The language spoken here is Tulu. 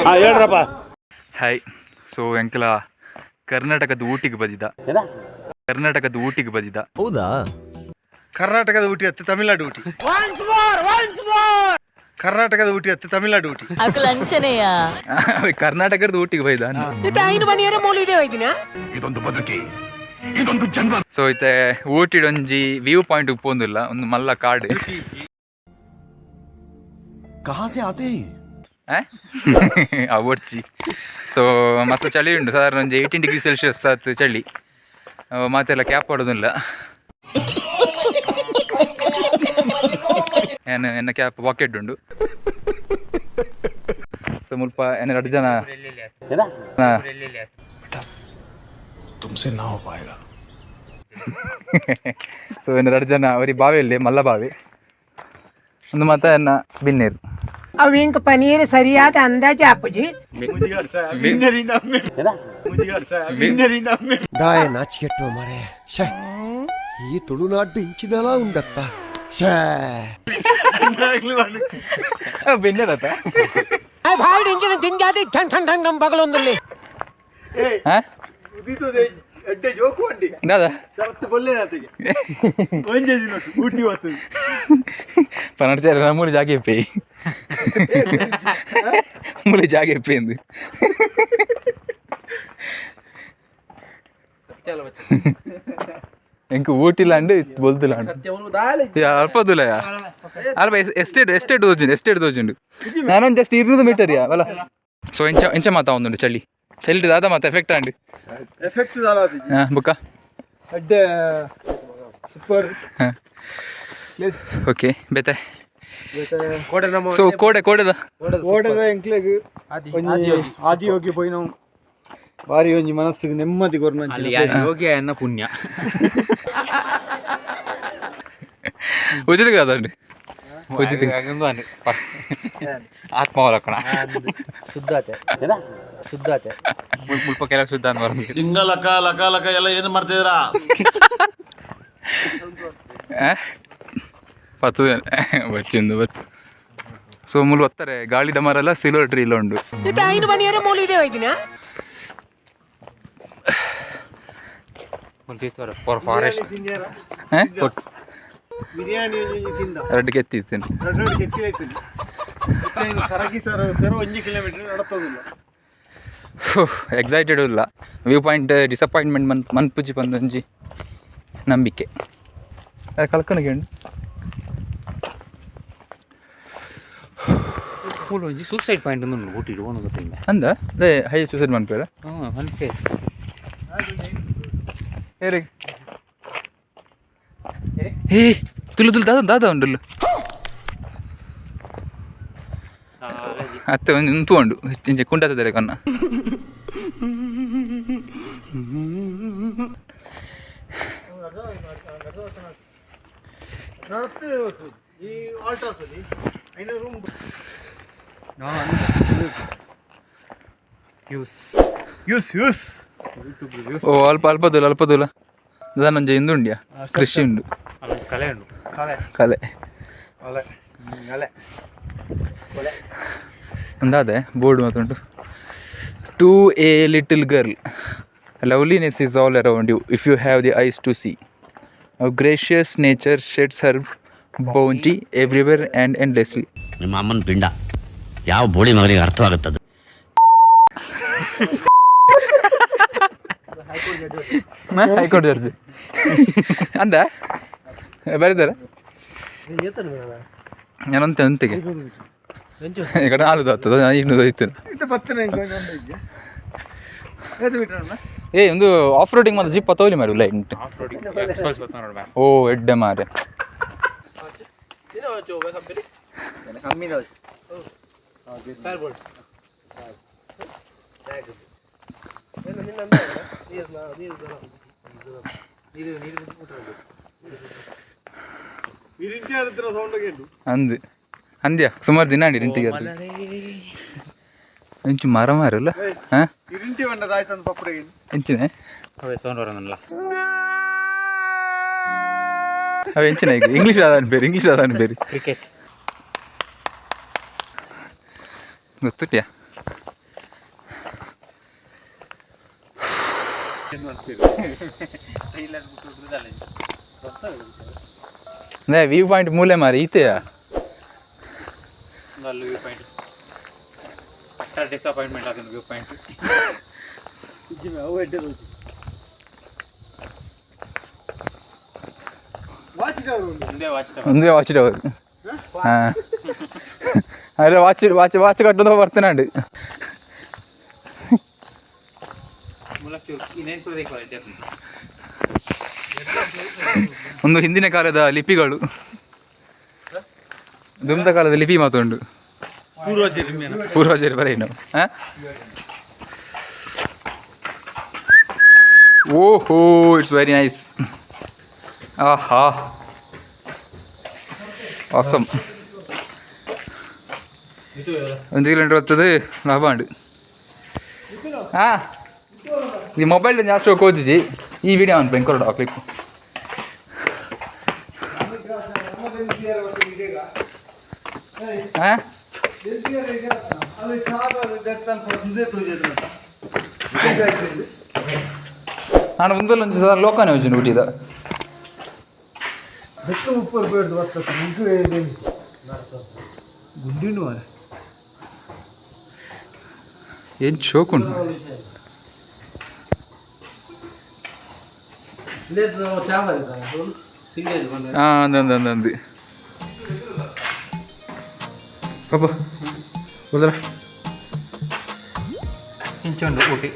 ಹೇಳ್ರಪ್ಪ. ಹಾಯ್, ಸೊ ಎಂಕಲ ಕರ್ನಾಟಕದ ಊಟಿಗೆ ಬದಿದ, ಕರ್ನಾಟಕದ ಊಟಿಗೆ ಬದಿದ. ಹೌದಾ? ಕರ್ನಾಟಕದ ಊಟಿ ಹತ್ತು ತಮಿಳ್ನಾಡು ಊಟಿ, ಕರ್ನಾಟಕದ ಊಟಿ ಹತ್ತು ತಮಿಳ್ನಾಡು ಊಟಿ. ಅಕುಲು ಅಂಚನೆಯ. ಕರ್ನಾಟಕದ ಊಟಿಗೆ ಬೈದ. ಸೊ ಇತ್ತೆ ಊಟಿಡೊಂಜಿ ವ್ಯೂ ಪಾಯಿಂಟ್ ಉಪ್ಪೊಂದಿಲ್ಲ, ಒಂದು ಮಲ್ಲ ಕಾಡು. कहाँ से आते हैं? ಅವೊರ್ಚಿ. ಸೊ ಮಸ್ತ್ ಚಳಿ ಉಂಟು, ಸಾಧಾರಣ ಒಂಜಿ 18 ಡಿಗ್ರಿ ಸೆಲ್ಸಿಯಸ್ ಆತು ಚಳಿ. ಮಾತೆಲ್ಲ ಕ್ಯಾಪ್ ಆಡೋದಿಲ್ಲ ಏನು, ಎನ್ನ ಕ್ಯಾಪ್ ಪಾಕೆಟ್ ಉಂಡು. ಸೊ ಮುಲ್ಪ ಎನ್ನ ಎರಡು ಜನ. ಹಾ. ತುಮ್ಸೆ ನಾ ಹೋ ಪಾಯೇಗಾ. ಸೊ ಎನ್ನ ಎರಡು ಜನ ಅವರಿ ಬಾವಿಯಲ್ಲಿ, ಮಲ್ಲ ಬಾವಿ ಒಂದು ಮಾತ ಎನ್ನ ಬಿನ್ನೇರು. ಅವು ಇಂಕ್ ಪನೀರ್ ಸರಿಯಾದ ಅಂದಾಜು ಆಪುಜಿ. ದಾಯ ನಾಚಿಕೆಟ್ಟು ಮಾರೆ. ಶೇ, ಈ ತುಳುನಾಡು ಇಂಚಿನಲ ಉಂಡತ್ತ, ಶೇ. ಬಿನ್ನೇರತ್ತ. ಬಾಯ್ಡ್ ಇಂಚಿನ ತಿಂಜಾದಿ ಠಣ್ ಠಣ್ ಠಣ್ ನಮ್ಮ ಬಗಲೊಂದುಲ್ಲಿ. ಹಾ. ಎಡ್ಡೆ ಜೋಕು ಅಂಡಿ. ದಾದಾ? ಸರತ್ತು ಬೊಲ್ಲೆನಾತಿಗೆ ಒಂಜೆ ದಿನ ಊಟಿ ಹೊತ್ತು. ಪನಡ್ಚಾರ ಮೂಲಿ ಜಾಗೆ ಇಪ್ಪಿ, ಮೂಲಿ ಜಾಗೆ ಇಪ್ಪಿಂದು. ಎಂಕ್ ಊಟಿಲಾಂಡ್ ಬೊಲ್ದುಲಾಂಡ್ ಅಲ್ಪ ದೂಲಯ ಅಲ್ಪ ಎಸ್ಟೇಟ್ ಎಸ್ಟೇಟ್ ತೋಜುಂಡು, ಎಸ್ಟೇಟ್ ತೋಜುಂಡು. ನಾನೊಂದು ಜಸ್ಟ್ 200 ಮೀಟರ್ ಯಾ ಅಲ್ಲ. ಸೊ ಇಂಚ ಇಂಚ ಮಾತಾ ಒಂದುಂಡು. ಚಳಿ ಚಳಿ ದಾದ ಮಾತ ಎಫೆಕ್ಟ್ ಆಂಡ್? ಎಫೆಕ್ಟ್ ದಾಲ. ಹಾಂ, ಬುಕ್ಕ? ಎಡ್ಡೆ ಸೂಪರ್. ಹಾಂ. ಪ್ಲೇಸ್. ಓಕೆ, ಬೇತೆ ಸೊ ಕೋಡೆ ಕೋಡೆದ. ಓಡದ ಎಂಕ್ಲೆಗ್ ಒಂಜಿ ಆದಿಯೋಗಿ ಪೋಯಿನವು ಬಾರಿ ಒಂಜಿ ಮನಸ್ಸಿಗೆ ನೆಮ್ಮದಿ ಕೊರ್ನ. ಯೋಗಿ ಅನ್ನ ಪುಣ್ಯ. ಉಚಿತ ದಾದಂడి ಉಚಿತ. ಆತ್ಮಾವಲೋಕನ ಶುದ್ಧಾತೆ ಶುದ್ಧಾತೆ ಮುಲ್ಪ ಕೆಲವು ಶುದ್ಧ ಅನ್ಬಾರ್ದು. ಜಿಂಗ ಲಕ ಲಕ ಲಕ ಎಲ್ಲ ಏನು ಮಾಡ್ತಿದ್ದೀರಾ? ಪತ್ತು ಬಚ್ಚಿಂದು ಬತ್. ಸೊ ಮುಲು ಒತ್ತಾರೆ ಗಾಳಿದ ಮರಲ್ಲ, ಸಿಲ್ವರ್ ಟ್ರೀ ಇಲ್ಲ ಉಂಡು. ಇತ್ತೆ ಐನು ಬನಿಯರೆ ಮೂಲು ಇದೆ ಹೋಯ್ದಿನ. ಫಾರೆಸ್ಟ್. ಬಿರಿಯಾನಿ ಒಂಜಿ ತಿಂದ. ಎರಡು ಕೆತ್ತಿತ್ತು. ಎರಡು ಎರಡು ಕೆತ್ತಿ ಆಯ್ತು. ಕರಗಿ ಸರ್ ಸರ್ ಒಂಜಿ ಕಿಲೋಮೀಟರ್ ನಡತದಿಲ್ಲ. ಎಕ್ಸೈಟೆಡ್ ಇಲ್ಲ. ವ್ಯೂ ಪಾಯಿಂಟ್ ಡಿಸಪಾಯಿಂಟ್ಮೆಂಟ್ ಮನ್ ಮನ್ಪುಜಿ ಪಂದೊಂಜಿ ನಂಬಿಕೆ. ಕಲ್ಕಣಿಗೆ ಉಂಡು. ಒಂಜಿ ಸೂಸೈಡ್ ಪಾಯಿಂಟ್ ಒಂದು ಊಟಿ ಒಂದು ಗೊತ್ತಿಲ್ಲ. ಅಂದ ಅದೇ ಹೈ ಸೂಸೈಡ್ ಮನ್ಪೇರ. ಹ್ಞೂ, ಮನ್ಪೆ. ಏರಿ ಏ ತುಳು ತುಳು ದಾದ ದಾದ ಉಂಡುಲ್ಲು ಅತ್ತೆ ಒಂದು ಉಂತು ಉಂಡು ಇಂಚೆ ಕುಂಡತ್ತದೆ ಕನ್ನ. ಈ ಆಲ್ಟ್ ಆಗ್ತದೆ ಐನ ರೂಮ್. ಯೂಸ್. Use use. ಓ, ಅಲ್ಪ ಅಲ್ಪ ದೂಲ, ಅಲ್ಪ ದೂಲ ದಾನೊಂಜಿ ಇಂದುಂಡ್ಯಾ ಕೃಷಿ ಉಂಡು. ಅಲ್ಲೊಂದು ಕಲೆ ಉಂಡು. ಕಲೆ. ಅಲೆ ಅಲೆ. ಒಂದಾದೆ board ಮಾತುಂಟು. To a little girl. Loveliness is all around you if you have the eyes to see. Gracious nature sheds her bounty everywhere and endlessly. ನಿಮ್ಮ ಅಮ್ಮನ ಪಿಂಡ, ಯಾವ ಬೋಳಿ ಮಗನಿಗೆ ಅರ್ಥವಾಗುತ್ತದೆ? ಹೈಕೋರ್ಟ್ ಜಡ್ಜ್ ಅಂದ ಬರೀತಾರೆ. ನಾನಂತೆ ಅಂತಿಗೆ ಈ ಕಡೆ ನಾಲ್ದು ಆಗ್ತದೆ, ಇನ್ನೂ ಹೋಯ್ತು. ಇದು ಬತ್ತನೆ. ಏ, ಒಂದು ಆಫ್ ರೋಡಿಂಗ್ ಮತ್ತೆ ಜೀಪ್ ಪತೋಲಿ ಮಾರು ಲೈಟ್. ಎಕ್ಸ್ಪಲ್ಸ್ ಬರ್ತಾನೆ ನೋಡು. ಓ, ಎಡ್ಡೆ ಮಾರೆ. ಸೌಂಡ್ ಕೇಳು. ಅಂದು ಅಂದ್ಯಾ, ಸುಮಾರು ದಿನ ಅಂಡಿ ಇಂಟಿಗೆ ಇಂಚು ಮರ ಮಾರಲ್ಲ. ಹಾಂ. ಇರಿಂಟಿ ಬಂಡದ ಆಯ್ತಂದು ಪಪ್ಪಡೆ. ಎಂಚಿನ? ಅವೇ ಸೌಂಡ್ ಬರೋದಲ್ಲ. ಅವ ಎಂಚಿನ ಈಗ ಇಂಗ್ಲೀಷ್ ಆದಾನ ಬೇರೆ, ಇಂಗ್ಲೀಷ್ ಆದಾನ ಬೇರೆ. ಕ್ರಿಕೆಟ್. ಗೊತ್ತುಟ್ಯಾ? ನೇ ವ್ಯೂ ಪಾಯಿಂಟ್ ಮೂಲೆ ಮಾರಿ ಈತೆಯಾ. ವ್ಯೂ ಪಾಯಿಂಟ್ ಪಟ್ಟ ಡಿಸಪಾಯಿಂಟ್ಮೆಂಟ್ ಆಗಿದೆ ವ್ಯೂ ಪಾಯಿಂಟ್. ಅವು ಎಡ್ಡೆ ತೋಜಿ ವಾಚ್ ಟವರ್ ಉಂಡು. ಮುಂದೆ ವಾಚ್. ಒಂದೇ ವಾಚ್ ಟವರ್. ಹಾಂ, ಅಲ್ಲ, ವಾಚ್ ವಾಚ್ ವಾಚ್ ಕಟ್ಟೋದು ಬರ್ತನಾಂಡು. ಇನ್ನೇನು ಕ್ವಾಲಿಟಿ. ಒಂದು ಹಿಂದಿನ ಕಾಲದ ಲಿಪಿಗಳು, ದುಂದ ಕಾಲದ ಲಿಪಿ ಮಾತುಂಡು. ಪೂರ್ವಜರು ಬರೇನು. ಓಹೋ, it's very nice. ಆಹಾ, ಆಸಮ್. ಒಂದು ಕಿಲೋಮೀಟರ್ ಬರ್ತದೆ, ಲಾಭ ಉಂಡು. ಹಾಂ, ಈ ಮೊಬೈಲ್ ಜಾಸ್ತಿ ಕೋಜಿಜಿ. ಈ ವಿಡಿಯೋ ಅನ್ಪ ಇಂಕೊರಡು ಕ್ಲಿಕ್. ಹಾಂ. ಅಲ್ಲಿ ತೋಜಿ. ನಾನು ಒಂದಲ್ಲ ಒಂಜಿ ಸಲ ಲೋಕನೇ ಒಂಜಿ ಊಟಿದ. ಬೆಟ್ಟು 30 ರೂಪಾಯಿ ಹಿಡ್ದು ಬರ್ತದೆ ಮುಂಚೆ. ಗುಂಡಿನೂ ಮಾರ್ರೆ. ಏನು ಶೋಕುಂಟು. ಹಾಂ, ಅಂದ ಅಂದ ಅಂದ ಅಂದು ಪಾಪ ಹೋದ್ರ. ಇಂಚ ಉಂಡು ಊಟಿ.